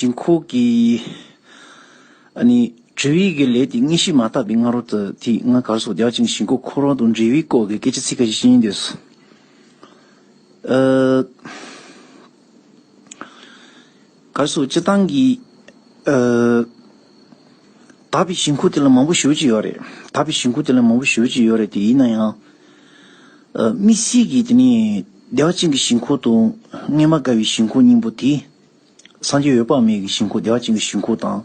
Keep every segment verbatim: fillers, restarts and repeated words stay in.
ཞིང་ཁོག་གི་ཨ་ནི་དྲི་བའི་གི་ལས་དེ་དངོས་གཞི་མ་དག་པའི་སྔ་རོལ་དུ་དེ་ང་གར་སོགས་བདེ་བ་ཅན་གྱི་ཞིང་ཁོག་ཁོ་རང་དང་འབྲེལ་བའི་སྐོར་གྱི་སྐད་ཆ་ཚིག་ཁ་ཤས་ཤིག་ཡིན་འདོད། ཨ། གར་སོགས་སྤྱི་བཏང་གི་ཨ། དག་པའི་ཞིང་ཁོག་དེ་ལ་མང་པོ་ཞེ་པོ་ཅིག་ཡོད་རེད། དག་པའི་ཞིང་ཁོག་དེ་ལ་མང་པོ་ཞེ་པོ་ཅིག་ཡོད་རེད་དེ་ཡིན་ན་ཡང་། ཨ། དམིགས་བསལ་གྱི་དེ་ནི་བདེ་བ་ཅན་གྱི་ཞིང་ཁོག་དང་རྔན་པ་དཀར་བའི་ཞིང་ཁོག་གཉིས་པོ་དེ། སངས་རྒྱས་འོད་དཔག་མེད་ཀྱི་ཞིང་ཁོག་བདེ་བ་ཅན་གྱི་ཞིང་ཁོག་དང་།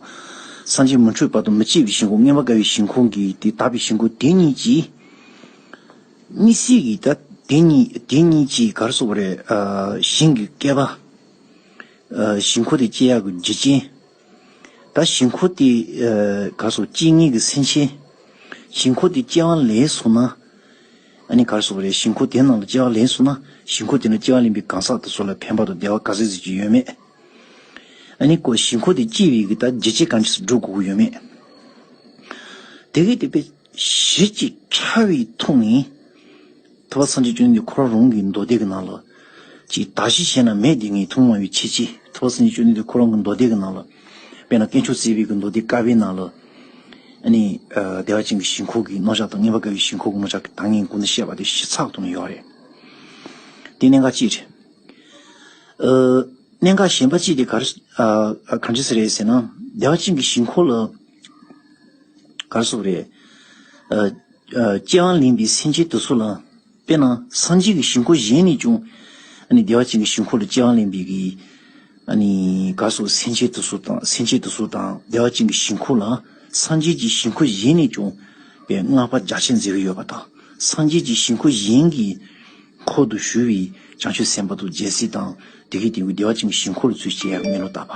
སངས་རྒྱས་མི་འཁྲུགས་པ་དང་མི་སྐྱེ་བའི་ཞིང་ཁོག་རྔན་པ་དཀར་བའི་ཞིང་ཁོག་གཉིས་ཀྱི་དེ་དག་པའི་ཞིང་ཁོག་དེ་གཉིས་ཀྱིས། དམིགས་བསལ་གྱི་ད་དེ་གཉིས་དེ་གཉིས་ཀྱིས་ག་རེ་ཟེར་དགོས་རེད། ཨ། ཞིང་གི་སྐྱེ་བ། ཨ། ཞིང་ཁོག་དེ་སྐྱེ་ཡག་གི་རྒྱུ་རྐྱེན། ད་ཞིང་ཁོག་དེ་ཨ། ག་རེ་ཟེར་སྐྱེ་ངེས་ཀྱི་སེམས་ཅན། ཞིང་ཁོག་དེ་སྐྱེ་བ་ལེན་སོང་ན། ཨ་ནི་ག་རེ་ཟེར་དགོས་རེད། ཞིང་ཁོག་དེ་ནང་ལ་སྐྱེ་བ་ལེན་སོང་ན་ཞིང་ཁོག་དེ་ནང་སྐྱེ་བ་ལེན་པའི་གང་ཟག་དེ་ཚོ་ལ་ཕན་པ་དང་བདེ་བ་ག་ཚོད་ཟིག་ཅིག་ཡོད་མེད། ཨ་ནི་ཁོ་ཞིང་ཁོག་དེ་སྐྱེ་བའི་གི་ད་རྒྱུ་རྐྱེན་གང་ཅི་སྒྲུབ་དགོས་ཀྱི་ཡོད་མེད། དེ་གི་དེ་པའི་གཞི་གཅིག་ཕྲ་བའི་ཐོག་ནས། ཐུབ་པ་སངས་རྒྱས་བཅོམ་ལྡན་འདས་ཁོ་རང་རང་གི་མདོ་སྡེ་གི་ནང་ལ། ཅིག་དག་ཞིང་ཞེན་ན་མེད་དེ་ངས་ཐུན་མོང་མ་ཡིན་པའི་ཁྱད་ཆོས། ཐུབ་པ་སངས་རྒྱས་བཅོམ་ལྡན་འདས་ཁོ་རང་གི་མདོ་སྡེ་གི་ནང་ལ། དཔེར་ན་དཀོན་མཆོག་བརྩེགས་པའི་གི་མདོ་སྡེ་དཀར་པོའི་ནང་ལ། ཨ་ནི། ཨ། བདེ་བ་ཅན་གྱི་ཞིང་ཁོག་གི་རྣམ་གཞག་དང་རྔན་པ་དཀར་བའི་ཞིང་ཁོག་གི་རྣམ་གཞག་གི་ད་ངས་གོང་དུ་བཤད་པ་དེ་ཞིབ་ཚགས་ཐོག་ནས་ཡོད་རེད། དེ་གནད་འགག་གཅིག་རེད། ཨ། གནད་འགག་གཞན་པ་གཅིག་དེ་ག་རེ། ཨ། གང་ཅི་ཟེར་རེད་ཟེར་ན། བདེ་བ་ཅན་གྱི་ཞིང་ཁོག་ལ། ག་རེ་ཟེར་དགོས་རེད། ཨ། ཨ། སྐྱེ་བ་ལེན་པའི་སེམས་ཅན་དེ་ཚོ་ལ། དཔེར་ན་སངས་རྒྱས་ཀྱི་ཞིང་ཁོག་གཞན་ནས་ཀྱང་། ཨ་ནི་བདེ་བ་ཅན་གྱི་ཞིང་ཁོག་ལ་སྐྱེ་བ་ལེན་པའི་གི། ཨ་ནི་ག་རེ་ཟེར་སེམས་ཅན་དེ་ཚོ་དང་སེམས་ཅན་དེ་ཚོ་དང་བདེ་བ་ཅན་གྱི་ཞིང་ཁོག་ལ། སངས་རྒྱས་ཀྱི་ཞིང་ཁོག་གཞན་ནས་ཀྱང་། པའི་བསྔགས་པ་རྒྱ་ཆེར་མཛད་ཀྱི་ཡོད་པ་དང་། སངས་རྒྱས་ཀྱི་ཞིང་ཁོག་གཞན་གྱི་འཁོར་དུ་བཞུགས་པའི་བྱང་ཆུབ་སེམས་དཔའ་དང་རྒྱལ་སྲས་དང་། དེ་གའི་དེ་བའི་བདེ་བ་ཅན་གྱི་ཞིང་ཁོག་ལ་ཚུར་སྐྱེ་ཡག་གི་སྨོན་ལམ་བཏབ་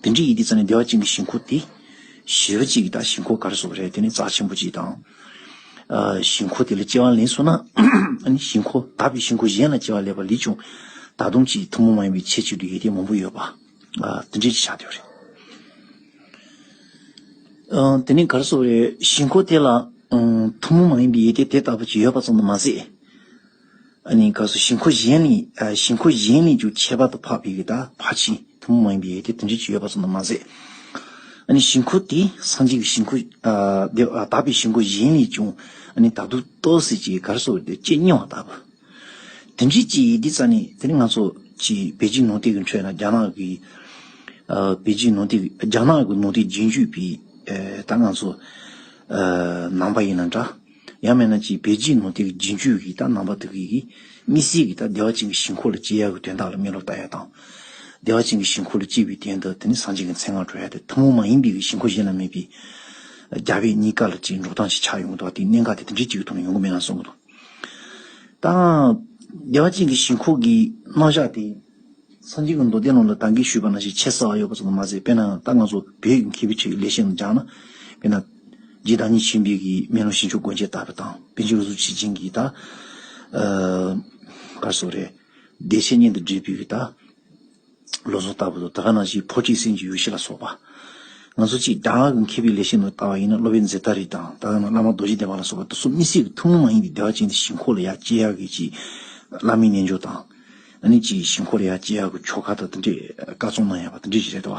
པ། དེ་འདྲ་ཡིན་དུས་ཙང་ནས་བདེ་བ་ཅན་གྱི་ཞིང་ཁོག་དེ། ཞེ་པོ་ཅིག་གི་ད་ཞིང་ཁོག་ག་རེ་ཟེར་དགོས་རེད། དེ་ནི་རྩ་ཆེན་པོ་ཅིག་དང་། ཨ། ཞིང་ཁོག་དེ་ལ་སྐྱེ་བ་ལེན་སོང་ན། ཨ་ནི་ཞིང་ཁོག་དག་པའི་ཞིང་ཁོག་གཞན་ལ་སྐྱེ་བ་ལེན་པ་ལས་ཀྱང་། ད་དུང་ཅིག་ཐུན་མོང་མ་ཡིན་པའི་ཁྱད་ཆོས་དེ་ཡོད་དེ་མང་པོ་ཡོད་པ། ཨ། དེ་འདྲ་ཅིག་ཆགས་བསྡད་ཡོད་རེད། ཨ། དེ་ནི་ག་རེ་ཟེར་དགོས་རེད། ཞིང་ཁོག་དེ་ལ། ཨ། ཐུན་མོང་མ་ཡིན་པའི་ཡོན་ཏན་དེ་ལྟ་བུ་ཅིག་ཡོད་པ་ཙམ་དུ་མ་ཟད། ཨ་ནི་ག་རེ་ཟེར་ཞིང་ཁོག་གཞན་ལས། ཨ། ཞིང་ཁོག་གཞན་ལས་ཀྱང་ཁྱད་པར་དུ་འཕགས་པའི་གི་ད་ཕར་ཕྱིན་ཐུན་མོང་མ་ཡིན་པའི་ཡོན་ཏན་དེ་འདྲ་ཅིག་ཡོད་པ་ཙམ་དུ་མ་ཟད། ཨ་ནི་ཞིང་ཁོག་དེ་སངས་རྒྱས་ཀྱི་ཞིང་ཁོག་ཨ། དེ། ཨ། དག་པའི་ཞིང་ཁོག་གཞན་ལས་ཀྱང་ཨ་ནི་ད་དུང་ཏོག་ཙམ་ཅིག་ག་རེ་ཟེར་དགོས་རེད། སྐྱེ་སྙིང་བ་ལྟ་བུ། དེ་འདྲ་ཅིག་ཡིན་དུས་ཙང་ནས་དེ་ནི་ང་ཚོ་ཅིག་བོད་བརྒྱུད་ནང་བསྟན་གྱི་ཁྲོད་ན་རྒྱ་ནག་གི། ཨ། བོད་བརྒྱུད་ནང་བསྟན། རྒྱ་ནག་གི་ནང་བསྟན་རྒྱུན་སྤྱོད་པའི། ཨ། ད་ང་ཚོ། ཨ། ནང་པ་ཡིན་ན་འདྲ། ཡང་མིན་ན་ཅིག་བོད་བརྒྱུད་ནང་བསྟན་གྱི་རྒྱུན་སྤྱོད་ཀྱི་ད་ནང་པ་དེ་གི་གི་དམིགས་བསལ་གྱི་ད་བདེ་བ་ཅན་གྱི་ཞིང་ཁོག་ལ་སྐྱེ་ཡག་གི་དོན་དག་ལ་སྨོན་ལམ་བཏབ་ཡག་དང་། བདེ་བ་ཅན་གྱི་ཞིང་ཁོག་ལ་སྐྱེ་བའི་དོན་དུ་དེ་ནི་སངས་རྒྱས་ཀྱི་མཚན་སྔགས་བགྲང་ཡག་དེ་ཐུན་མོང་མ་ཡིན་པའི་གི་ཞིང་ཁོག་གཞན་ལ་མེད་པའི། རྒྱ་བོད་གཉིས་ཀ་ལ་ཅིག་འགྲོ་སྟངས་ཤིག་ཆགས་ཡོང་གི་འདུག་དེ་གནད་འགག་དེ་དེ་འདྲའི་ཅིག་གི་ཐོག་ནས་ཡོང་གི་མེད་ན་བསམ་གི་འདུག་ད་བདེ་བ་ཅན་གྱི་ཞིང་ཁོག་གི་རྣམ་གཞག་དེ། སངས་རྒྱས་ཀྱི་མདོ་སྡེ་ནང་ལ་ད་གིན་ཞུས་པ་ནང་བཞིན་ཆེ་ས་བ་ཡོད་པ་ཙམ་དུ་མ་ཟད། དཔེར་ན་ད་ང་ཚོ་བོད་ཀྱི་མཁས་པའི་ཁྲོད་ཀྱི་ལེགས་བཤད་ནང་སྦྱངས་ན། དཔེར་ན། རྗེ་བདག་ཉིད་ཆོས་འཕེལ་གྱི་སྨོན་ལམ་ཞིང་མཆོག་མགོན་བཅས་ལྟ་བུ་དང་། པཎ་ཆེན་བློ་བཟང་ཆོས་རྒྱན་གྱི་ད། ཨ། ག་རེ་ཟེར་དགོས་རེད། བདེ་གཤེགས་སྙན་དུ་བརྗོད་པའི་ད། བློ་བཟང་ལྟ་བུ་དང་། ད་ག་ནང་བཞིན་འཕོ་བྱེད་སེམས་ཀྱི་ཡེ་ཤེས་ལ་སོགས་པ། ང་ཚོ་གཅིག་རྒྱ་གར་གྱི་མཁས་པའི་ལེགས་བཤད་ནང་ལྟ་བ་ཡིན་ན་སློབ་དཔོན་ཛེ་ཏ་རི་དང་། ད་ག་ནང་བླ་མ་རྡོ་རྗེ་གདན་པ་ལ་སོགས་པ་དེ་ཚོ་དམིགས་བསལ་གྱི་ཐུན་མོང་མ་ཡིན་པའི་བདེ་བ་ཅན་གྱི་ཞིང་ཁོག་ལ་ཡར་སྐྱེ་ཡག་གི་ཅིག་བླ་མའི་རྣལ་འབྱོར་དང་། ཨ་ནི་ཅིག་ཞིང་ཁོག་ལ་ཡར་སྐྱེ་ཡག་གི་ཆོ་ག་དང་དེ་འདྲས་བཀའ་རྩོམ་གནང་ཡག་པ་དེ་འདྲས་ཞིག་རེད་དོ།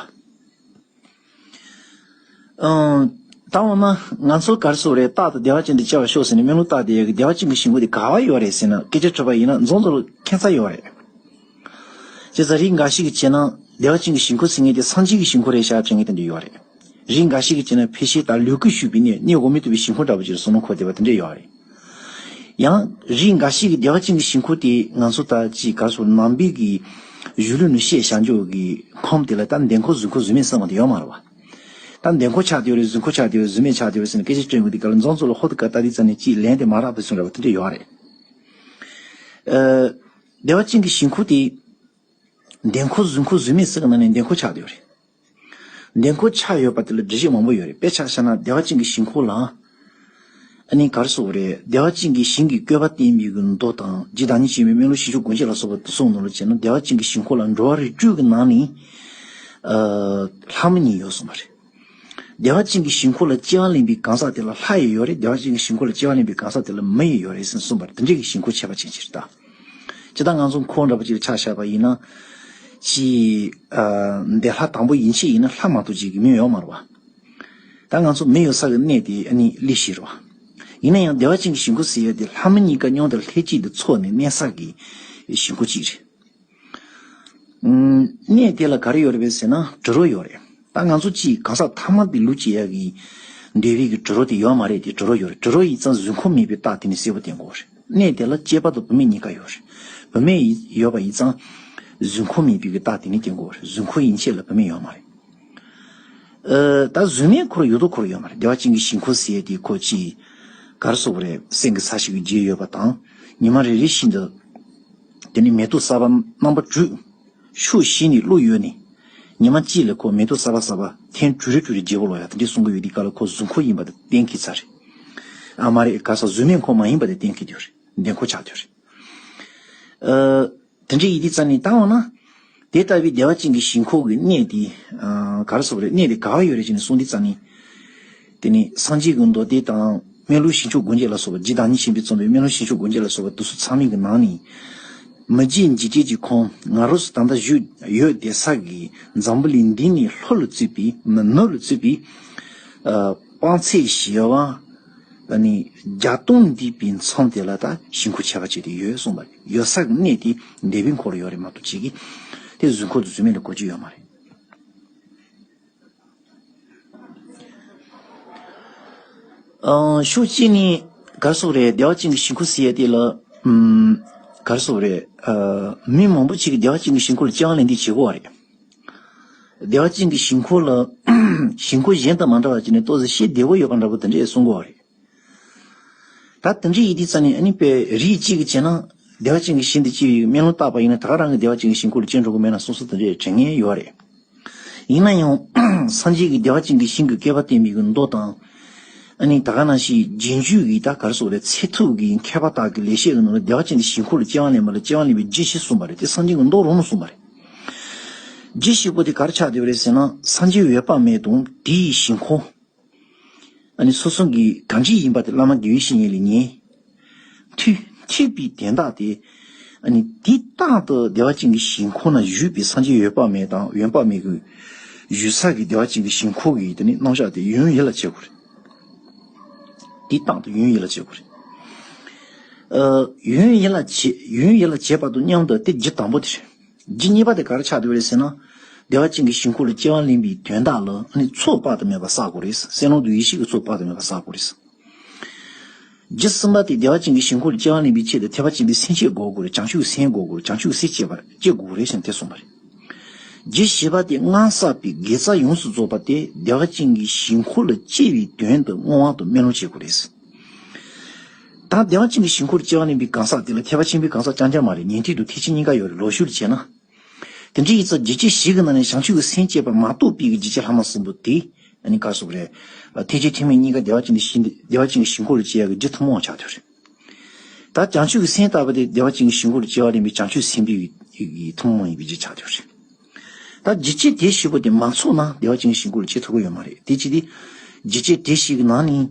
ཨང་། ད་འོ་ན་ང་ཚོ་ག་རེ་ཟེར་དགོས་རེད། རྟག་ཏུ་བདེ་བ་ཅན་དུ་སྐྱེ་བར་ཤོག་ཟེར་ནས་སྨོན་ལམ་བཏབ་བསྡད་ཡག་གི་བདེ་བ་ཅན་གྱི་ཞིང་ཁོག་དེ་ག་པར་ཡོད་རེད་ཟེར་ན། སྐད་ཆ་དྲིས་པ་ཡིན་ན་རྫོང་ཚོ་ལ་ཁྱད་མཚར་ཡོད་རེད། བྱས་ཙང་རིགས་འགའ་ཞིག་གིས་བྱས་ན་བདེ་བ་ཅན་གྱི་ཞིང་ཁོག་ཟེར་མཁན་དེ་སངས་རྒྱས་ཀྱི་ཞིང་ཁོག་རེད་ཤག་དྲན་མཁན་དེ་འདྲ་ཡོད་རེད། རིགས་འགའ་ཞིག་གིས་བྱས་ན་ཕལ་ཆེར་ད་ལུས་སྐུ་བཞུགས་པའི་གནས། གནས་འོག་མིན་ནས་ཐོན་པའི་ཞིང་ཁོག་འདྲ་པོ་ཅིག་ལ་བསམ་བློ་འཁོར་བསྡད་པ་དེ་འདྲ་ཡོད་རེད། ཡང་རིགས་འགའ་ཞིག་གིས་བདེ་བ་ཅན་གྱི་ཞིང་ཁོག་དེ་ང་ཚོ་ད་ཅིག་ག་རེ་ཟེར། ནང་པའི་གི་གཞུང་ལུགས་ནང་བཤད་བཞག་ཆོག་གི་ཁམས་དེ་ལ་ད་འདན་ཁོག་རྫུན་ཁོག་རྫུན་མས་ཟེར་བ་དེ་ཡོད་མ་རེད་པ། ད་འདན་ཁོག་ཆགས་བསྡད་ཡོད་རེད། རྫུན་ཁོག་ཆགས་བསྡད་ཡོད་རེད། རྫུན་མས་ཆགས་བསྡད་ཡོད་རེད་ཟེར་ནས་སྐད་ཆ་དྲིས་ཡོང་གི་འདུག་ག་ལ། རྫོང་ཚོ་ལ་ཧོབ་ཏེ་ཁ་བལྟས་དུས་ཙམ་ནས་ཅིག་ལན་དེ་མ་རག་པའི་བཟོ་འདྲ་པོ་དེ་འདྲ་ཡོད་རེད། ཨ། བདེ་བ་ཅན་གྱི་ཞིང་ཁོག་དེ་འདན་ཁོག་རྫུན་ཁོག་རྫུན་མས་ཟེར་གི་ནང་ནས་འདན་ཁོག་ཆགས་བསྡད་ཡོད་རེད། འདན་ཁོག་ཆགས་ཡོད་པ་དེ་ལ་འགྲེལ་བཤད་མང་པོ་ཡོད་རེད། དཔེར་ཆ་བཞག་ན་བདེ་བ་ཅན་གྱི་ཞིང་ཁོག་ལ། ཨ་ནི་ག་རེ་ཟེར་དགོས་རེད། བདེ་བ་ཅན་གྱི་ཞིང་གི་བཀོད་པ་བསྟན་པའི་གི་མདོ་དང་། རྗེ་བདག་ཉིད་ཆོས་འཕེལ་སྨོན་ལམ་ཞིང་མཆོག་མགོན་བཅས་ལ་སོགས་པ་དེ་ཚོའི་ནང་ལ་བྱས་ན་བདེ་བ་ཅན་གྱི་ཞིང་ཁོག་ལ་འགྲོ་བ་རིགས་དྲུག་གི་ནང་ནས། ཨ། ལྷ་མོ་གཉིས་ཡོད་གསུངས་པ་རེད། བདེ་བ་ཅན་གྱི་ཞིང་ཁོག་ལ་སྐྱེ་བ་ལེན་པའི་གང་ཟག་དེ་ལ་ལྷ་ཡི་ཡོད་རེད། བདེ་བ་ཅན་གྱི་ཞིང་ཁོག་ལ་སྐྱེ་བ་ལེན་པའི་གང་ཟག་དེ་ལ་མི་ཡི་ཡོད་རེད་ཟེར་གསུངས་པ་རེད། དེ་འདྲའི་གི་ཞིང་ཁོག་ཁྱད་པར་ཅན་ཅིག་རེད་ད། ཇི་ལྟར་ང་ཚོ་ཁོག་འདྲ་པོ་ཅིག་ལ་ཆ་བཞག་པ་ཡིན་ན། ཅིག་ཨ་འདས་ལྷ་དང་པོ་ཡན་ཆད་ཡིན་ན་ལྷ་མ་གཏོགས་ཅིག་གི་མིང་ཡོད་མ་རེད་བ། ད་ང་ཚོ་མི་ཡོད་ས་གི་གནས་དེ་ཨ་ནི་གླེ་གཞི་རེད་བ། ཡིན་ན་ཡང་བདེ་བ་ཅན་གྱི་ཞིང་ཁམས་ཟེར་ཡ་དེ་ལྷ་མི་གཉིས་ཀ་མཉམ་དུ་ལྷན་ཅིག་ཏུ་ཚོགས་ནས་གནས་ས་གི་ཞིང་ཁམས་ཅིག་རེད། ཨུམ། གནས་དེ་ལ་ག་རེ་ཡོད་རེད་པས་ཟེར་ན་དྲི་རོ་ཡོད་རེད། ད་ང་ཚོ་ཅིག་གང་ཟག་ཐ་མལ་པའི་ལུས་སྐྱེ་ཡ་གི་འདོད་པའི་གི་དྲི་རོ་དེ་ཡོད་མ་རེད་དེ། དྲི་རོ་ཡོད་རེད། དྲི་རོ་ཡིན་ཙང་གཟུགས་ཁམས་མེད་པའི་རྟགས་དེ་ནི་གསལ་པོ་བསྟན་དགོས་རེད། གནས་དེ་ལ་སྐྱེས་པ་དང་བུད་མེད་གཉིས་ཀ་ཡོད་རེད། བུད་མེད་ཡོད་པ་ཡིན་ཙང་གཟུགས་ཁམས་མེད་པའི་གི་རྟགས་དེ་ནི་བསྟན་དགོས་རེད། གཟུགས་ཁམས་ཡན་ཆད་ལ་བུད་མེད་ཡོད་མ་རེད། ཨ། ད་གཟུགས་མེད་འཁོར་ཡོད་དོ་འཁོར་ཡོད་མ་རེད། བདེ་བ་ཅན་གྱི་ཞིང་ཁམས་ཟེར་ཡ་དེ་ཁོ་ཅིག་ག་རེ་ཟེར་དགོས་རེད། སེང་གེ་ས་གཞི་གི་རྒྱན་ཡོད་པ་དང་། ཉི་མ་རེ་རེ་བཞིན་དུ་དེ་ནི་མེ་ཏོག་གསར་པ་རྣམ་པ་དྲུག་ཕྱོགས་བཞི་ནས་བླུགས་ཡོད་ནས། ཉི་མ་གཅིག་ལ་ཁོ་མེ་ཏོག་གསར་པ་གསར་པ་ཐེངས་དྲུག་རེ་དྲུག་རེ་རྒྱས་པ་ལོ་ཡ་དེ་འདྲས་གསུང་གི་ཡོད་དུས་སྐབས་ལ་ཁོ་གཟུགས་འཁོར་ཡིན་པ་དེ་གཏན་འཁེལ་ཚར་རེད། ཨ་མ་རེད། ག་ས་གཟུགས་མེད་འཁོར་མ་ཡིན་པ་དེ་གཏན་འཁེལ་དུས་རེད། འདྲེན་འཁོར་ཆགས་དུས་རེད། ཨ། དེ་འདྲས་ཡིན་དུས་ཙ་ནི་ད་འོ་ན། དེ་ལྟ་བུའི་བདེ་བ་ཅན་གྱི་ཞིང་ཁམས་ཀྱི་གནས་དེ། ཨ། ག་རེ་ཟེར་དགོས་རེད། གནས་དེ་ག་བ་ཡོད་རེད་ཅེས་ནས་གསུངས་དུས་ཙ་ནི། དེ་ནི་སངས་རྒྱས་ཀྱི་མདོ་སྡེ་དང་སྨན་ལུགས་ཞིང་ཆུབ་སྒོ་འབྱེད་ལ་སོགས་པ། རྗེ་བདག་ཉིད་ཆེན་པོས་གཙོས་པའི་སྨན་ལུགས་ཞིང་ཆུབ་སྒོ་འབྱེད་ལ་སོགས་པ་དེ་ཚོ་ཚང་མའི་གི་ནང་ནས། མི་མཇེད་འཇིགས་བྱེད་ཀྱི་ཁམས་ང་རང་ཚོ་ད་ལྟ་བཞུགས་ཡོད་བསྡད་ས་གི་འཛམ་བུ་གླིང་འདི་ནས་ལྷོ་ལ་བརྩིས་པའི་མི་ནུབ་ལ་བརྩིས་པའི། ཨ། དཔག་ཚད་བཞི་བ། ཨ་ནི་བརྒྱ་སྟོང་འདས་པའི་མཚམས་དེ་ལ་ད་ཞིང་ཁམས་ཁྱད་པར་ཅན་དེ་ཡོད་གསུངས་པ་རེད། ཡོད་ས་གི་གནས་དེ་འདས་པའི་འཁོར་ལ་ཡོད་རེད་མ་གཏོགས་ཅིག་གི་དེ་གཟུགས་འཁོར་དང་གཟུགས་མེད་ལ་གོ་རྒྱུ་ཡོད་མ་རེད། ཨང་། ཕྱོགས་གཅིག་ནས་ག་རེ་ཟེར་དགོས་རེད། བདེ་བ་ཅན་གྱི་ཞིང་ཁམས་ཟེར་ཡ་དེ་ལ། ཨམ། ག་རེ་ཟེར་དགོས་རེད། ཨ། མི་མང་པོ་ཅིག་གིས་བདེ་བ་ཅན་གྱི་ཞིང་ཁམས་ལ་སྤྱན་དབང་ལེན་འདི་བྱེད་ཀྱི་ཡོད་རེད། བདེ་བ་ཅན་གྱི་ཞིང་ཁམས་ལ། ཞིང་ཁམས་གཞན་དང་མ་འདྲ་བ་ཅིག་ནས་ཏོག་ཙམ་ཤེས་བདེ་པོ་ཡོད་པ་འདྲ་པོ་དེ་འདྲས་གསུང་གི་ཡོད་རེད། ད་དེ་འདྲས་ཡིན་དུས་ཙ་ནི་ཨ་ནི་དཔེ་རིགས་གཅིག་གིས་བྱས་ན་བདེ་བ་ཅན་གྱི་ཞིང་དུ་སྐྱེ་བའི་སྨོན་ལམ་བཏབ་པ་ཡིན་ན་ད་ག་རང་གི་བདེ་བ་ཅན་གྱི་ཞིང་ཁམས་ལ་སྤྱན་འདྲེན་གྱི་མེད་ན་གསུང་སྲོལ་དེ་འདྲས་དྲན་མཁན་ཡོད་རེད། ཡིན་ན་ཡང་། སངས་རྒྱས་ཀྱིས་བདེ་བ་ཅན་གྱི་ཞིང་གི་བསྐལ་པ་བསྟན་པའི་གི་མདོ་དང་། ཨ་ནི་ད་ག་ནང་བཞིན་རྗེས་འཇུག་གི་ད་ག་རེ་ཟེར་དགོས་རེད། ཚད་ཐུབ་ཀྱི་མཁས་པ་དག་གི་ལེགས་བཤད་ཀྱི་ནང་ལ་བདེ་བ་ཅན་གྱི་ཞིང་ཁམས་ལ་སྤྱན་དབང་ལེན་པ་ལ་སྤྱན་དབང་ལེན་པའི་རྒྱུ་བཞི་གསུངས་པ་རེད། དེ་སངས་རྒྱས་ཀྱི་མདོ་རང་ནས་གསུངས་པ་རེད། རྒྱུ་བཞི་པོ་དེ་ག་རེ་ཆགས་བསྡད་པ་རེད་ཟེར་ན། སངས་རྒྱས་འོད་དཔག་མེད་དང་དེའི་ཞིང་ཁམས། ཨ་ནི་སོ་སོ་གི་གང་ཅི་ཡིན་པ་དེ་བླ་མ་དགེ་བའི་བཤེས་གཉེན་ལས་ཉན། ཐོས། ཐོས་པའི་དོན་དག་དེ། ཨ་ནི་དེ་རྟག་ཏུ་བདེ་བ་ཅན་གྱི་ཞིང་ཁམས་ན་བཞུགས་པའི་སངས་རྒྱས་འོད་དཔག་མེད་དང་འོད་དཔག་མེད་ཀྱི་བཞུགས་ས་གི་བདེ་བ་ཅན་གྱི་ཞིང་ཁམས་ཀྱི་དེ་ནི་རྣམ་གཞག་དེ་ཡུན་ཡིད་ལ་བྱེད་དགོས་རེད། དེ་རྟག་ཏུ་ཡུན་ཡིད་ལ་བྱེད་དགོས་རེད། ཨ། ཡུན་ཡིད་ལ་བྱེད། ཡུན་ཡིད་ལ་བྱེད་པ་དང་མཉམ་དུ་དེ་རྒྱུ་དང་པོ་དེ་རེད། རྒྱུ་གཉིས་པ་དེ་ག་རེ་ཆགས་བསྡད་པ་རེད་ཟེར་ན། བདེ་བ་ཅན་གྱི་ཞིང་ཁམས་ལ་སྤྱན་དབང་ལེན་པའི་དོན་དག་ལ་ཨ་ནི་ཚོགས་དཔག་ཏུ་མེད་པ་བསགས་དགོས་རེད། སེམས་ནང་དུ་ཡེ་ཤེས་ཀྱི་ཚོགས་དཔག་ཏུ་མེད་པ་བསགས་དགོས་རེད། རྒྱུ་གསུམ་པ་དེ་བདེ་བ་ཅན་གྱི་ཞིང་ཁམས་ལ་སྤྱན་དབང་ལེན་པའི་ཆེད་དུ་ཐེག་པ་ཆེན་པོའི་སེམས་བསྐྱེད་དགོས་དགོས་རེད། བྱང་ཆུབ་ཀྱི་སེམས་དགོས་དགོས་རེད། བྱང་ཆུབ་ཀྱི་སེམས་བསྐྱེད་པ་བསྐྱེད་དགོས་རེད་ཟེར་ནས་དེ་གསུངས་པ་རེད། རྒྱུ་བཞི་པ་དེ་སྔར་བསགས་པའི་དགེ་རྩ་ཡོངས་སུ་རྫོགས་པ་དེ་བདེ་བ་ཅན་གྱི་ཞིང་ཁམས་ལ་སྐྱེ་བའི་དོན་དུ་བསྔོ་བ་དང་སྨོན་ལམ་བྱེད་དགོས་རེད། ད་བདེ་བ་ཅན་གྱི་ཞིང་ཁམས་ལ་སྐྱེ་བ་ལེན་པའི་གང་ཟག་དེ་ལ་ཐེག་པ་ཆེན་པོའི་གང་ཟག་རྐྱང་རྐྱང་མ་རེད། ཉན་ཐོས་དང་ཐེག་ཆེན་གཉིས་ཀ་ཡོད་རེད། ལོག་ཞུགས་བྱས་ན། དེ་འདྲའི་ཡིན་ཙང་རྒྱུ་རྐྱེན་བཞི་གི་ནང་ནས་བྱང་ཆུབ་ཀྱི་སེམས་བསྐྱེད་པ་མ་གཏོགས་པའི་གི་རྒྱུ་རྐྱེན་ལྷག་མ་གསུམ་པོ་དེ་ཨ་ནི་ག་རེ་ཟེར་དགོས་རེད། ཐེག་ཆེན་ཐེག་དམན་གཉིས་ཀ་བདེ་བ་ཅན་གྱི་ཞིང་དེ་བདེ་བ་ཅན་གྱི་ཞིང་ཁམས་ལ་སྐྱེ་ཡག་གི་རྒྱུ་ཐུན་མོང་བ་ཆགས་ཐུབ་རེད། ད་བྱང་ཆུབ་ཀྱི་སེམས་ལྟ་བུ་དེ་བདེ་བ་ཅན་གྱི་ཞིང་ཁམས་ལ་སྐྱེ་བ་ལེན་པའི་བྱང་ཆུབ་སེམས་དཔའི་ཐུན་མོང་ཡིན་པའི་རྒྱུ་ཆགས་ཐུབ་རེད། ད་རྒྱུ་རྐྱེན་དེ་བཞི་པོ་དེ་མ་ཚང་ན་བདེ་བ་ཅན་གྱི་ཞིང་ཁམས་ལ་སྐྱེ་ཐུབ་ཀྱི་ཡོད་མ་རེད། དེ་ཅི་སྟེ། རྒྱུ་རྐྱེན་དེ་བཞི་གི་ནང་ནས།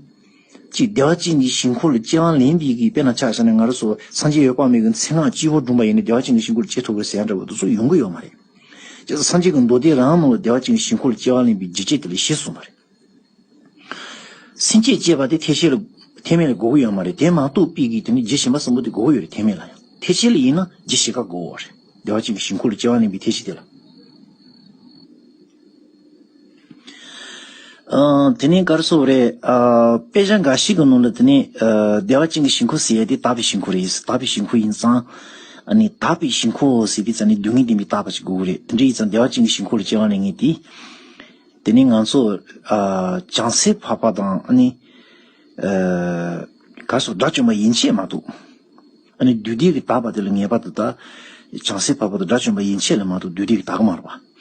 གཅིག་བདེ་བ་ཅན་གྱི་ཞིང་ཁམས་ལ་སྐྱེ་བ་ལེན་པའི་གི་དཔེར་ན་ཆ་བཞག་ན་ང་རང་ཚོ་སངས་རྒྱས་འོད་དཔག་མེད་ཀྱི་མཚན་སྔགས་སྤྱི་བོར་བསྒྲུངས་པ་ཡིན་ན་བདེ་བ་ཅན་གྱི་ཞིང་ཁམས་ལ་སྐྱེ་ཐུབ་ཀྱི་ཟེར་ཡ་འདྲ་བོ་དེ་ཚོ་ཡོང་གི་ཡོད་མ་རེད། བྱས་ཙང་སངས་རྒྱས་ཀྱི་མདོ་སྡེ་རང་ནང་ལ་བདེ་བ་ཅན་གྱི་ཞིང་ཁམས་ལ་སྐྱེ་བ་ལེན་པའི་རྒྱུ་རྐྱེན་དེ་ལ་བཞི་གསུངས་པ་རེད། སེམས་བསྐྱེད་ཅེས་པ་དེ་ཐེག་ཆེན་ལ་ཐེག་དམན་ལ་དགོས་ཀྱི་ཡོད་མ་རེད། དེ་མ་གཏོགས་པའི་གི་དེ་ནི་རྒྱུ་གཞན་པ་གསུམ་པོ་དེ་དགོས་ཀྱི་ཡོད་རེད། ཐེག་དམན་ལ་ཡང་། ཐེག་ཆེན་ལ་ཡིན་ན་རྒྱུ་བཞི་ཀ་དགོས་པ་རེད། བདེ་བ་ཅན་གྱི་ཞིང་ཁམས་ལ་སྐྱེ་བ་ལེན་པའི་ཐེག་ཆེན་དེ་ལ། ཨ། དེ་ནས་ག་རེ་ཟེར་དགོས་རེད། ཨ། དཔེ་ཆ་འགའ་ཞིག་གི་ནང་ལ་དེ་ནས། ཨ། བདེ་བ་ཅན་གྱི་ཞིང་ཁམས་ཟེར་ཡ་དེ་དག་པའི་ཞིང་ཁམས་རེད། དག་པའི་ཞིང་ཁམས་ཡིན་ཙང་། ཨ་ནི་དག་པའི་ཞིང་ཁམས་ཟེར་དུས་ཙམ་ནས་སྡུག་བསྔལ་བདེན་པའི་དག་པ་ཞིག་དགོས་ཀྱི་རེད། དེ་འདྲ་ཡིན་ཙང་བདེ་བ་ཅན་གྱི་ཞིང་ཁམས་ལ་སྐྱེ་བ་ལེན་མཁན་དེ། དེ་ནས་ང་ཚོ། ཨ། བྱང་སེམས་འཕགས་པ་དང་ཨ་ནི། ཨ། ག་རེ་ཟེར། དགྲ་བཅོམ་པ་ཡན་ཆད་མ་གཏོགས། ཨ་ནི་བདུད་སྡེ་གི་དག་པ་དེ་ལ་ངེས་པར་དུ་ད། བྱང་སེམས་འཕགས་པ་དང་དགྲ་བཅོམ་པ་ཡན་ཆད་ལ་མ་གཏོགས་བདུད་སྡེ་གི་དག་མ་རེད་པ།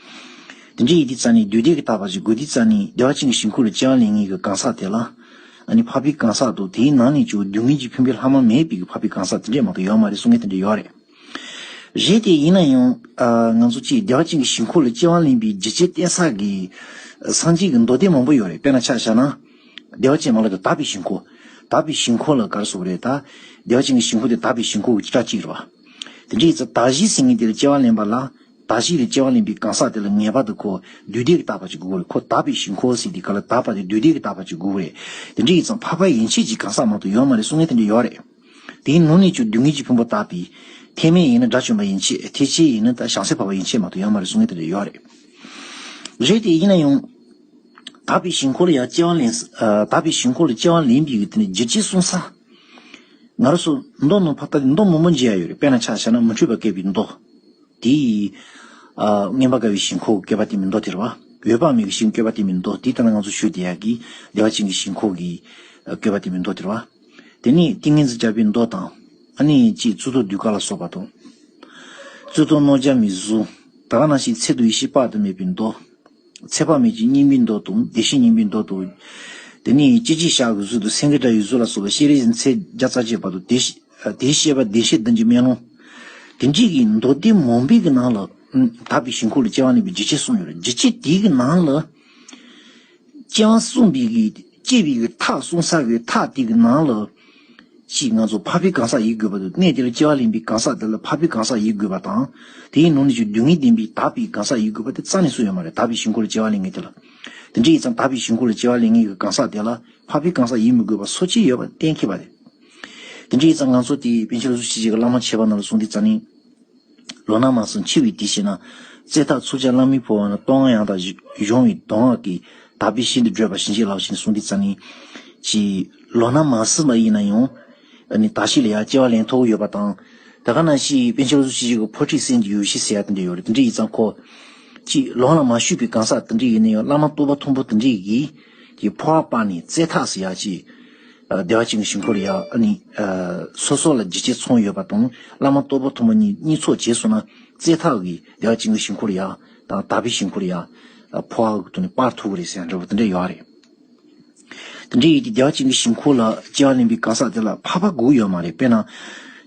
དེ་འདྲ་ཡིན་དུས་ཙམ་ནས་བདུད་སྡེ་གི་དག་པ་ཞིག་དགོས་དུས་ཙམ་ནས་བདེ་བ་ཅན་གྱི་ཞིང་ཁམས་ལ་སྐྱེ་བ་ལེན་མཁན་གྱི་གང་ཟག་དེ་ལ། ཨ་ནི་འཕགས་པའི་གང་ཟག་དང་དེའི་ནང་ནས་ཀྱང་སྡུག་བསྔལ་གྱི་ཕུང་པོའི་ལྷག་མ་མེད་པའི་གི་འཕགས་པའི་གང་ཟག་དེ་འདྲས་མ་གཏོགས་ཡོད་མ་རེད་གསུང་མཁན་དེ་འདྲ་ཡོད་རེད། རེད་དེ་ཡིན་ན་ཡང་། ཨ། ང་ཚོ་གཅིག་བདེ་བ་ཅན་གྱི་ཞིང་ཁམས་ལ་སྐྱེ་བ་ལེན་པའི་རྒྱུ་རྐྱེན་བསྟན་ས་གི་སངས་རྒྱས་ཀྱི་མདོ་སྡེ་མང་པོ་ཡོད་རེད། དཔེར་ན་ཆ་བཞག་ན། བདེ་བ་ཅན་མ་ལ་དེ་དག་པའི་ཞིང་ཁམས། དག་པའི་ཞིང་ཁམས་ལ་ག་རེ་ཟེར་དགོས་རེད་ད། བདེ་བ་ཅན་གྱི་ཞིང་ཁམས་དེ་དག་པའི་ཞིང་ཁམས་ཀྱི་སྒྲ་གཅིག་རེད་པ། དེ་འདྲ་ཡིན་ཙང་དག་བཞི་ཟེར་མཁན་དེ་ལ་སྐྱེ་བ་ལེན་པ་ལ། དག་ཞིག་ལ་སྐྱེ་བ་ལེན་པའི་གང་ཟག་དེ་ལ་ངེས་པར་དུ་ཁོ་བདུད་སྡེ་གི་དག་པ་ཅིག་དགོས་རེད། ཁོ་དག་པའི་ཞིང་ཁམས་ཟེར་དེ་ག་ལ་དག་པ་དེ་བདུད་སྡེ་གི་དག་པ་ཅིག་དགོས་རེད། དེ་འདྲ་ཡིན་ཙང་འཕགས་པ་ཡན་ཆད་ཀྱི་གང་ཟག་མ་གཏོགས་ཡོད་མ་རེད་གསུང་མཁན་དེ་འདྲ་ཡོད་རེད། དེའི་ནང་ནས་ཀྱང་སྡུག་བསྔལ་གྱི་ཕུང་པོ་དག་པའི་ཐེག་དམན་ཡིན་ན་དགྲ་བཅོམ་པ་ཡན་ཆད། ཐེག་ཆེན་ཡིན་ན་ད་བྱང་སེམས་འཕགས་པ་ཡན་ཆད་མ་གཏོགས་ཡོད་མ་རེད་གསུང་མཁན་དེ་འདྲ་ཡོད་རེད། རེད་དེ་ཡིན་ན་ཡང་། དག་པའི་ཞིང་ཁམས་ལ་ཡང་སྐྱེ་བ་ལེན་ས། ཨ། དག་པའི་ཞིང་ཁམས་ལ་སྐྱེ་བ་ལེན་པའི་གི་དེ་ནི་རྒྱུ་རྐྱེན་གསུངས་ས། ང་རང་ཚོ་མདོ་ནང་ཕར་ལྟ་དུས་མདོ་མང་པོ་མཇལ་ཡ་ཡོད་རེད། དཔེར་ན་ཆ་བཞག་ན་མུ་སྟེགས་པ་བཀོད་པའི་མདོ། དེའི། ཨ། མངོན་པར་དགའ་བའི་ཞིང་ཁམས་བཀོད་པ་དེ་མིན་མདོ་དེ་རེད་བ། འོད་དཔག་མེད་ཀྱི་ཞིང་བཀོད་པ་དེ་མིན་མདོ་དེ་ལྟ་ན་ང་ཚོ་ཞུ་བསྡད་ཡ་གི་བདེ་བ་ཅན་གྱི་ཞིང་ཁམས་ཀྱི་བཀོད་པ་དེ་མིན་མདོ་དེ་རེད་བ། དེ་ནས་ཏིང་ངེ་འཛིན་རྒྱལ་པོའི་མདོ་དང་། ཨ་ནི་ཅིག་གཙུག་ཏོར་གདུལ་དཀའ་ལ་སོགས་པ་དང་། གཙུག་ཏོར་གནོད་སྦྱིན་མའི་གཟུངས། ད་ག་ནང་བཞིན་ཚེ་དང་ཡེ་ཤེས་དཔག་ཏུ་མེད་པའི་མདོ། ཚེ་དཔག་མེད་ཀྱི་སྙིང་པོའི་མདོ་དང་བདེ་གཤེགས་སྙིང་པོའི་མདོ་དང་། དེ་ནས་སྐྱེ་མཆེད་ཞག་གི་གཟུགས་དང་སེང་གེ་སྒྲ་ཡི་གཟུགས་ལ་སོགས་པ་སྤྱན་རས་གཟིགས་མཚན་བརྒྱ་རྩ་གཅིག་པ་དང་། དེའི་བཤད་པ་བདེ་གཤེགས་བདུན་གྱི་སྨོན་ལམ། དེ་འདྲའི་གི་མདོ་སྡེ་མང་པོའི་གི་ནང་ལ་དག་པའི་ཞིང་ཁམས་ལ་སྐྱེ་བ་ལེན་པའི་རྒྱུ་རྐྱེན་གསུངས་ཡོད་རེད། རྒྱུ་རྐྱེན་དེའི་གི་ནང་ལ། སྐྱེ་བ་གསུངས་པའི་གི་སྐྱེ་བའི་གི་ཐབས་གསུངས་ས་གི་ཐབས་དེ་གི་ནང་ལ། ཅིག་ང་ཚོ་འཕགས་པའི་གང་ཟག་ཡིན་དགོས་པ་དང་། གནས་དེ་ལ་སྐྱེ་བ་ལེན་པའི་གང་ཟག་དེ་ལ་འཕགས་པའི་གང་ཟག་ཡིན་དགོས་པ་དང་། དེའི་ནང་ནས་ཀྱང་སྡུག་བསྔལ་བདེན་པའི་དག་པའི་གང་ཟག་ཡིན་དགོས་པ་དེ་རྩ་ནས་གསུངས་ཡོད་མ་རེད། དག་པའི་ཞིང་ཁམས་ལ་སྐྱེ་བ་ལེན་མཁན་དེ་ལ། དེ་འདྲ་ཡིན་ཙང་དག་པའི་ཞིང་ཁམས་ལ་སྐྱེ་བ་ལེན་མཁན་གྱི་གང་ཟག་དེ་ལ་འཕགས་པའི་གང་ཟག་ཡིན་མི་དགོས་པ་སོ་སྐྱེ་ཡོད་པ་གཏན་འཁེལ་བ་རེད། དེ་འདྲ་ཡིན་ཙང་ང་ཚོ་དེ་པཎ་ཆེན་ལོ་ཙཱ་བ་ཆོས་རྗེ་གི་བླ་མ་མཆེད་པ་རྣམས་ལ་གསུངས་དུས་ཙ་ནི། ལོ་ན་མ་སོན་འཆི་བའི་དུས་ཤེ་ན། བཙན་ཐབས་ཚུབ་ཅིང་བླ་མའི་འཕོ་བ་ན། གཏོང་བ་ཡང་དག་གཞོམ་པའི་གདམས་ངག་གིས། དག་པའི་ཞིང་དུ་བགྲོད་པར་བྱིན་གྱིས་རློབས་ཞེས་གསུངས་དུས་ཙ་ནི། ཅིག་ལོ་ན་མ་སོན་པ་ཡིན་ན་ཡང་། ཨ་ནི་དག་ཞིང་ལ་ཡང་སྐྱེ་བ་ལེན་ཐུབ་ཀྱི་ཡོད་པ་དང་། དེ་ག་ནང་བཞིན་པཎ་ཆེན་ལོ་ཙཱ་བ་ཆོས་རྗེ་གི་འཕོ་ཁྲིད་སེམས་ཀྱི་ཡོ་བྱད་ཟེར་ཡ་དེ་འདྲ་ཡོད་རེད། དེ་འདྲ་ཡིན་ཙང་ཁོ། ཅིག་ལོ་ན་མ་སོན་པའི་གང་ཟག་དེ་འདྲ་ཡིན་ན་ཡང་བླ་མ་སྟོབས་པ་མཐོན་པོ་དེ་འདྲ་གིས། ཀྱི་འཕོ་བ་སྤངས་ནས་བཙན་ཐབས་སུ་ཡ་ཅིག་ཨ། བདེ་བ་ཅན་གྱི་ཞིང་ཁམས་ལ་ཡ། ཨ་ནི། ཨ། སོ་སོ་ལ་རྒྱུ་རྐྱེན་ཚང་ཡོད་པ་དང་། བླ་མ་སྟོབས་པ་མཐོན་པོ་གཉིས་གཉིས་ཚོགས་བྱས་སོང་ན། བཙན་ཐབས་ཀྱིས་བདེ་བ་ཅན་གྱི་ཞིང་ཁམས་ལ་ཡ། དང་དག་པའི་ཞིང་ཁམས་ལ་ཡ། ཨ། འཕོ་བ་གི་ཐོག་ནས་སྤར་ཐུབ་ཀྱི་རེད་ཟེར་ཡ་འདྲ་པོ་དེ་འདྲ་ཡོད་རེད། དེ་འདྲ་ཡིན་དུས་བདེ་བ་ཅན་གྱི་ཞིང་ཁམས་ལ་སྐྱེ་བ་ལེན་པའི་གང་ཟག་དེ་ལ་འཕགས་པ་དགོས་ཡོད་མ་རེད། དཔེར་ན།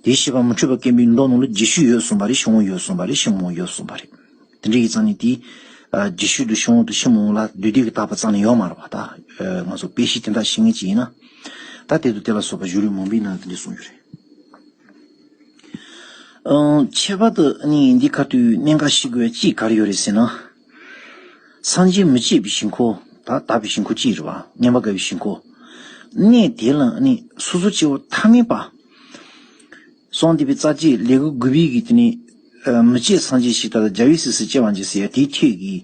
དེའི་བཤད་པ་མུ་སྟེགས་པ་བཀོད་པའི་མདོ་ནང་ལ་རྒྱུ་ཤུགས་ཡོད་གསུངས་པ་རེད། ཕྱི་དབང་ཡོད་གསུངས་པ་རེད། ཕྱི་དབང་ཡོད་གསུངས་པ་རེད། དེ་འདྲ་ཡིན་ཙང་ནི་དེ། ཨ། རྒྱུ་ཤུགས་དང་ཕྱི་དབང་དང་ཕྱི་མ་དབང་ལ་བདུད་སྡེ་གི་དག་པ་རྩ་ནས་ཡོད་མ་རེད་པ། ད། ཨ། ང་ཚོ་དཔེ་གཞི་དེ་འདྲ་ཤེས་མཁན་ཅིག་ཡིན་ན། ད་དེ་དང་དེ་ལ་སོགས་པ་གཞུང་ལུགས་མང་པོའི་ནང་དེ་འདྲ་གསུངས་ཡོད་རེད། ཨང་། ཁྱད་པར་དུ་ནི་འདི་ཁ་ཐུག་གནད་འགག་ཤེས་དགོས་ཡ་གཅིག་ག་རེ་ཡོད་རེད་ཟེར་ན། སངས་རྒྱས་མི་མཇལ་བའི་ཞིང་ཁམས། ད་དག་པའི་ཞིང་ཁམས་གཅིག་རེད་པ། མངོན་པར་དགའ་བའི་ཞིང་ཁམས། གནས་དེ་ལ་ནི་སོ་སོ་སྐྱེ་བོ་ཐ་མལ་པ། གསང་སྟེ་པའི་རྩ་བཅད་ལེའུ་དགུ་པའི་གི་དེ་ནི། ཨ། མི་མཇལ་སངས་རྒྱས་ཞིག་ད་ལྟ་རྒྱལ་བའི་སྲས་སུ་སྐྱེ་བ་མཇལ་ཟེར་ཡ་དེའི་ཐད་ཀྱི།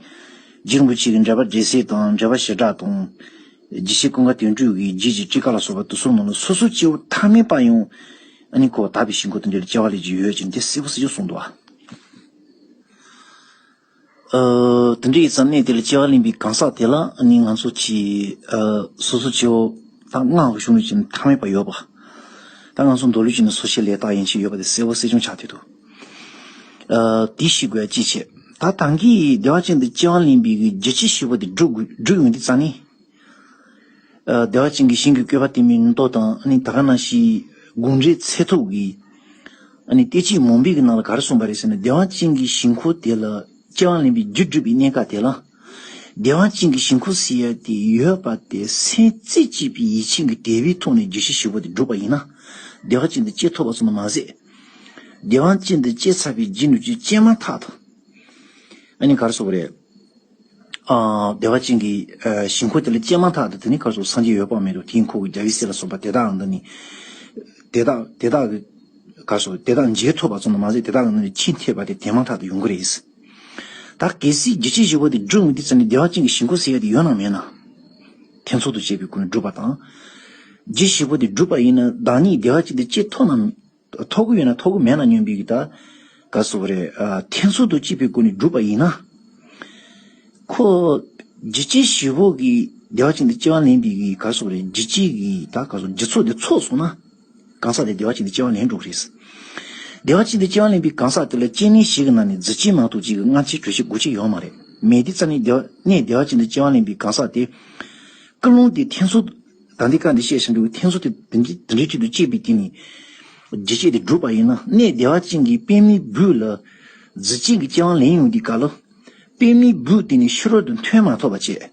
རྗེ་རིན་པོ་ཆེ་གི་འགྲེལ་པ་འགྲེལ་ཟེར་དང་། འགྲེལ་པ་བྱེ་བྲག་དང་། རྒྱས་བཤད་ཀུན་དགའ་དོན་གྲུབ་ཀྱི་རྗེ་ཀྱི་ཊཱི་ཀ་ལ་སོགས་པ་དེ་ཚོའི་ནང་ལ་སོ་སོ་སྐྱེ་བོ་ཐ་མལ་པ་ཡང་། ཨ་ནི་ཁོ་དག་པའི་ཞིང་ཁམས་དེ་འདྲ་ལ་སྐྱེ་བ་ལེན་རྒྱུ་ཡོད་ཅེས་དེ་གསལ་པོ་གསལ་རྐྱང་གསུངས་འདུག་པ། ཨ། དེ་འདྲ་ཡིན་ཙང་གནས་དེ་ལ་སྐྱེ་བ་ལེན་པའི་གང་ཟག་དེ་ལ་ནི་ང་ཚོ་གི། ཨ། སོ་སོ་སྐྱེ་བོ་ད་སྔགས་ཀྱི་གཞུང་ལུགས་ཀྱི་ཐ་མལ་པ་ཡོད་པ། ད་ང་ཚོ་མདོ་ལུགས་ཀྱི་ནི་སོ་སྐྱེ་ལས་དག་ཡན་ཆད་ཡོད་པ་དེ་གསལ་པོ་གསལ་རྐྱང་ཆགས་བསྡད་འདུག་ཨ། དེ་ཤེས་དགོས་ཡ་གཅིག་བྱས། ད་ད་གིན་བདེ་བ་ཅན་དུ་སྐྱེ་བ་ལེན་པའི་གི་རྒྱུ་རྐྱེན་ཞེ་པོ་དེ་སྒྲུབ་དགོས། སྒྲུབ་ཡོང་དུས་ཙ་ནི། ཨ། བདེ་བ་ཅན་གྱི་ཞིང་གི་བཀོད་པ་དེ་མིན་མདོ་དང་། ཨ་ནི་ད་ག་ནང་བཞིན་དགོངས་འགྲེལ་ཚད་ཐུབ་ཀྱི། ཨ་ནི་བསྟན་བཅོས་མང་པོའི་གི་ནང་ལ་ག་རེ་གསུངས་པ་རེད་ཟེར་ན། བདེ་བ་ཅན་གྱི་ཞིང་ཁམས་དེ་ལ་སྐྱེ་བ་ལེན་པའི་རྒྱུ་སྒྲུབ་པའི་གནས་སྐབས་དེ་ལ། བདེ་བ་ཅན་གྱི་ཞིང་ཁམས་ཟེར་ཡ་དེ་ཡོད་པ་དེ་སེམས་རྩེ་གཅིག་པའི་ཡིད་ཆེས་ཀྱི་དད་པའི་ཐོག་ནས་རྒྱུ་རྐྱེན་ཞེ་པོ་དེ་བསྒྲུབས་པ་ཡིན་ན། བདེ་བ་ཅན་དུ་སྐྱེ་ཐུབ་པ་ཙམ་དུ་མ་ཟད། བདེ་བ་ཅན་དུ་སྐྱེ་ཚར་བའི་རྗེས་ནས་ཀྱང་སྐྱེས་མ་ཐག་ཏུ། ཨ་ནི་ག་རེ་ཟེར་དགོས་རེད། ཨ། བདེ་བ་ཅན་གྱི། ཨ། ཞིང་ཁམས་དེ་ལ་སྐྱེས་མ་ཐག་ཏུ་དེ་ནི་ག་རེ་ཟེར། སངས་རྒྱས་འོད་དཔག་མེད་དང་། དེ་ནས་འཁོར་གྱི་རྒྱལ་བའི་སྲས་ལ་སོགས་པ་དེ་དག་འདི་ནི། དེ་དག་དེ་དག་གི། ག་རེ་ཟེར། དེ་དག་མཇལ་ཐུབ་པ་ཙམ་དུ་མ་ཟད། དེ་དག་གི་ནང་ནས་ཁྱིམ་ཐེབས་པ་དེ་དེ་མ་ཐག་ཏུ་ཡོང་གི་རེད། ད་གལ་སྲིད་རྒྱུ་རྐྱེན་ཞེ་པོ་དེ་བསྒྲུབས་ཡོང་དུས་ཙ་ནི་བདེ་བ་ཅན་གྱི་ཞིང་ཁམས་ཟེར་ཡ་དེ་ཡོད་ན་མེད་ན། ཐེ་ཚོམ་དང་བཅས་པའི་སྒོ་ནས་བསྒྲུབས་པ་དང་། རྒྱུ་ཞེ་པོ་དེ་བསྒྲུབས་པ་ཡིན་ན་བདག་ཉིད་བདེ་བ་ཅན་དུ་སྐྱེ་ཐུབ་ན། ཐོབ་ཀྱི་ཡོད་ན་ཐོབ་ཀྱི་མེད་ན་སྙམ་པའི་གི་ད། ག་རེ་ཟེར་དགོས་རེད། ཨ། ཐེ་ཚོམ་དང་བཅས་པའི་སྒོ་ནས་བསྒྲུབས་པ་ཡིན་ན། ཁོ། རྒྱུ་རྐྱེན་ཞེ་པོ་གིས་བདེ་བ་ཅན་དུ་སྐྱེ་བ་ལེན་པའི་གི། ག་རེ་ཟེར་དགོས་རེད། རྒྱུ་རྐྱེན་གྱི་ད་ག་རེ་ཟེར། རྒྱུ་ཚོགས་དེ་ཚོགས་སོང་ན། གང་ཟག་དེ་བདེ་བ་ཅན་དུ་སྐྱེ་བ་ལེན་འགྲོ་གི་རེད། བདེ་བ་ཅན་དུ་སྐྱེ་བ་ལེན་པའི་གང་ཟག་དེ་ལ་སྐྱེ་གནས་བཞི་གི་ནང་ནས་རྫུས་སྐྱེས་མ་གཏོགས་ཅིག་གི་མངལ་སྐྱེས་གྲོལ་སྐྱེས་འགོག་སྐྱེས་ཡོད་མ་རེད། མེད་དུས་ཙ་ནི་བདེ་བ། གནས་བདེ་བ་ཅན་དུ་སྐྱེ་བ་ལེན་པའི་གང་ཟག་དེ། ཀུན་སློང་དེ་ཐེ་ཚོམ། ད་འདི་ག་འདི་བཤད་བཞིན་འདུག་ཐེ་ཚོམ་དེ་དེ་འདྲའི་དེ་འདྲའི་ཁྲིད་དུ་སྐྱེས་པའི་དེ་ནི། རྒྱུ་རྐྱེན་དེ་བསྒྲུབས་པ་ཡིན་ན། གནས་བདེ་བ་ཅན་གྱི་པདྨའི་སྦུབས་ལ་རྫུས་སྐྱེས་ཀྱི་སྐྱེ་བ་ལེན་ཡོང་དུས་སྐབས་ལ། པདྨའི་སྦུབས་དེ་ནི་ཕྱི་རོལ་དུ་ཐོན་མ་ཐུབ་པ་བྱས།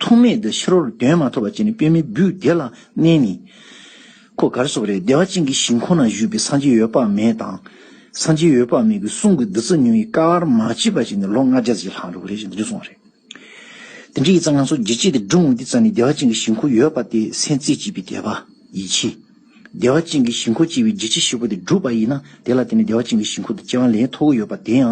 ཐོགས་མེད་དུ་ཕྱི་རོལ་དུ་ཐོན་མ་ཐུབ་པ་བྱས་ནས་པདྨའི་སྦུབས་དེ་ལ་གནས་ནས། ཁོ་ག་རེ་ཟེར་དགོས་རེད། བདེ་བ་ཅན་གྱི་ཞིང་ཁམས་ན་བཞུགས་པའི་སངས་རྒྱས་འོད་དཔག་མེད་དང་། སངས་རྒྱས་འོད་དཔག་མེད་ཀྱི་གསུང་གི་བདུད་རྩི་མྱོང་བའི་སྐལ་བ་མ་མཆིས་པ་ཞིག་ནི་ལོ་ལྔ་བརྒྱ་ཞིག་ལྷག་འགྲོ་གི་རེད་ཅེས་འདི་འདྲ་གསུངས་པ་རེད། དེ་འདྲ་ཡིན་ཙང་ང་ཚོ་འཇིགས་བྱེད་དེ་སྒྲུང་འདི་རྩ་ནས་བདེ་བ་ཅན་གྱི་ཞིང་ཁམས་ཡོད་པ་དེ་སེམས་རྩེ་གཅིག་པའི་དད་པ་ཡིད་ཆེས། བདེ་བ་ཅན་གྱི་ཞིང་ཁམས་སྐྱེ་བའི་འཇིགས་བྱེད་ཞིག་པོ་དེ་བསྒྲུབས་པ་ཡིན་ན་དེ་ལ་བརྟེན་ནས་བདེ་བ་ཅན་གྱི་ཞིང་ཁམས་དེ་སྐྱེ་བ་ལེན་ཐུབ་ཀྱི་ཡོད་པ་དེ་ཡང་